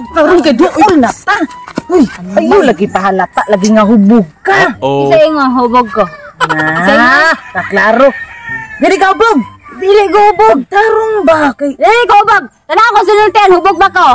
Karon kay duol na ta. Uy, ayo lagi pahalata lagi nga hubog ka. Oh. Isa nga hubog ko. Na, klaro. Dili ka hubog. Dili ko hubog. Tarong ba kay Dili ko hubog. Tanaw ko sinultian, hubog ba ko?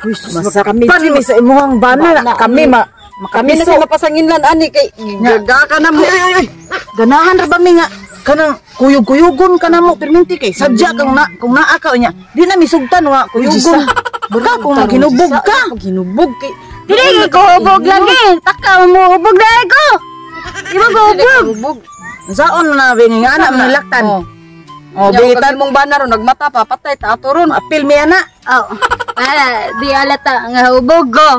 Uy, masakpan mi sa imuhang bana na kami ma Kami na sa mapasanginlan ani kay gaga ka na mo. Ay, ay, ay. Ganahan ra ba mi nga kanang kuyog-kuyugon ka na mo perminti kay sadya kang na kung naa ka unya. Di na misugtan wa kuyugon. Baka kung maginubog ka. Ginubog kay Dili ko hubog lagi. Taka mo hubog dai ko. Di ba ko hubog? Hubog. Saon na bi nga anak manilaktan. Oh, bitan mong bana ron nagmata pa patay ta ato ron. Apil mi ana. Oh. Ah, di alata nga hubog ko.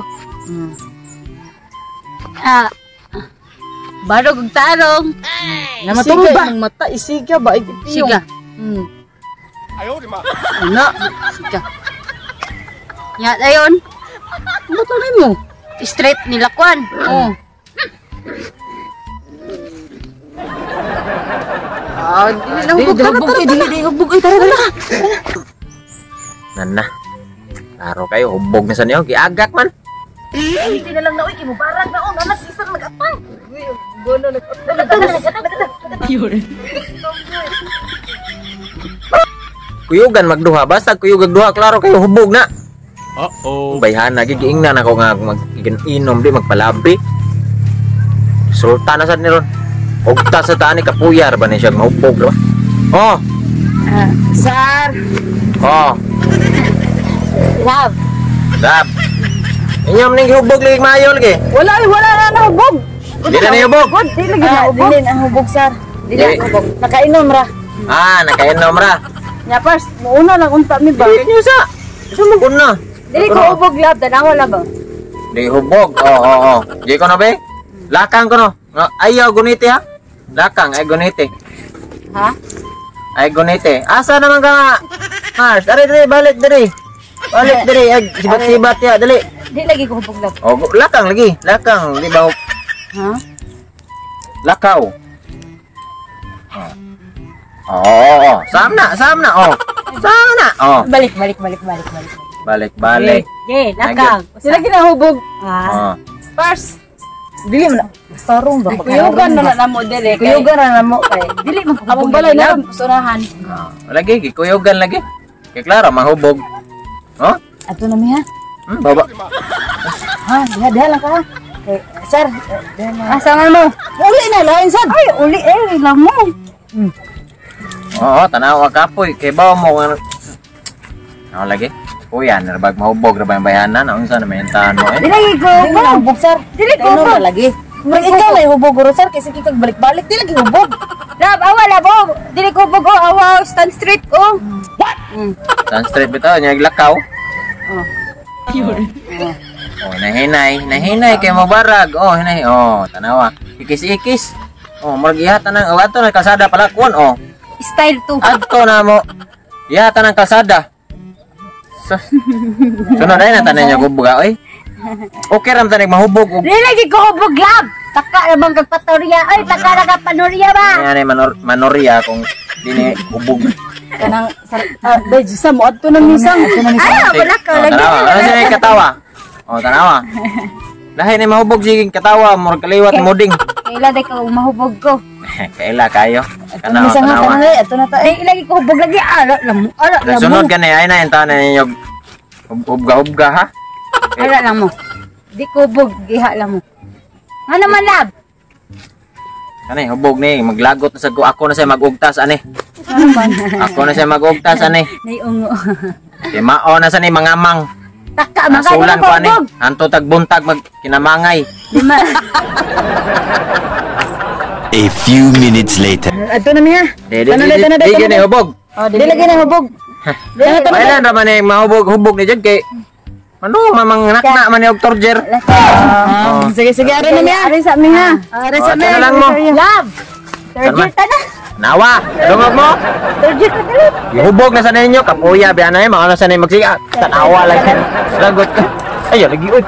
Ah. Barog og tarong. Na matumba. Isiga imong mata isiga ba ipiyong. Siga. Ana, Siga. Ya dayon. bato mo. Straight nilakwan. Oh. Ah, dili na Dili hubog tara hubog tara. kay dili dili hubog ay tara tara. Nana. Klaro kayo, hubog na sa niyo. Giagak man. Hindi na lang na oy kay mubarag na on anas isang nagatang. Kuyugan magduha. Basta kuyugag duha, klaro kayo, hubog na. Uh-oh. Bayhana, gigiingnan ako nga mag-inom di, magpalabi. Sultan na sad ni ron. Ugta sa taan ni kapuyar ba ni siya mahubog, diba? Oh, Sar. oh, Love. dab. Inyo man ning hubog lagi maayo lagi. Wala ay wala na nahubog. Di na nihubog. Dili lagi nahubog. Dili na hubog sar. Dili Dili hubog. Nakainom ra. Ah, nakainom ra. Nya pars, muuna lang unta mi ba. Dili niyo sa. Sa maguna. Dili ko hubog love, tanawa lang ba? Di hubog. Oh, oh, oh. Di ko na be. Lakang ko no. Nga, ayaw guniti ha. Lakang ay guniti. Ha? Ay guniti. Asa naman ka nga? Mars, ari diri balik diri. Balik diri ay sibat-sibat ya dali. Di lagi ko hubog love. Oh, lakang lagi. Lakang di ba? Ha? Lakaw. Oh. Oh, oh, oh. Sam na, sam na. Oh. Sam na. Oh. Balik, balik, balik, balik, balik. Balik, balik. Ge, lakang. Dili lagi nahubog. Ah. Oh. Pars, Dili man na. Tarong ba? kuyugan na na mo dili. kay- Kuyugan ra na mo kay. Dili man ko Among hubog balay lagi, na love. Sunahan. Oh. Lagi gikuyugan lagi. Kay klaro mahubog. Oh? Ato na mi ha. Baba. Ha, diha diha lang ka ha. Kay sar, diha na. Asa man mo? Uli na lain sad. Ay, uli eh, lang mo. Oo, tanaw ka kapoy. Kay bawo mo kung ano. Ako lagi. Kuya, narbag mahubog ra ba yung bayanan? Unsa na may intahan mo eh? Dili lagi ko Dili na hubog. hubog sar. Dili ko Kainom hubog. na lagi. Murag ikaw may hubog ro sar kay sige kag balik-balik dili lagi hubog. Love, awa love. Oh. Dili ko hubog oh, awa stand straight oh. Sun straight bitaw nya glakaw. Oh. Oh, nahinay, nahinay kay mobarag. Oh, hinay. Oh, tanawa. Ikis-ikis. Oh, murag iha tanang oh, adto na kalsada pala kuan oh. Style 2. Adto na mo. Iha tanang kalsada. Sus. Sunod ay na tanan niya gubga oy. Okay ram tanig mahubog og Dili lagi ko hubog love. Taka na bang kag patorya? Ay, taka na kag panorya ba? Yan ay manorya kung dini hubog. Kanang sar, Ah, day sa mo adto na misang. Ay, wala ka Oh, lagi. tanawa. Ano siya katawa? Oh, tanawa. Lahi ni mahubog sige katawa, murag kaliwat muding. Kaila day ka mahubog ko. Kaila kayo. Kana misa nga tanawa. kanang eh, ato na ta. Ay, lagi ko hubog lagi. Ala lang mo. Ala lang mo. Sunod gani ay na intaw na ninyo hubga-hubga ha. Ala lang mo. Di ko hubog, giha lang mo. Nga naman love. Kani hubog ni maglagot na sa ko ako na siya magugtas ani. Ako na siya magugtas ani. Naiungo. Kay mao na sa ni mangamang. Taka man ka Nasulan ko ani. hubog. Hanto tag buntag mag kinamangay. Di ma. A few minutes later. Ato na mi ha. Di di Tanaw, di tanaw, di tanaw. gani hubog. Dili lagi na hubog. Wala ra man ni mahubog hubog ni jud kay ano mamang nakna man ni og torture. Ah, sige sige ari na mi ha. Ari sa mi ha. Ari sa Oh, mi. ato na lang mo. Love. Third Kalma. year ta na. Nawa, dungog mo. Third year ta dali. Gihubog na sa ninyo kapuya biya na mao na sa ninyo magsiga. Tanawa lang. Lagot ka. Ay, lagi oy.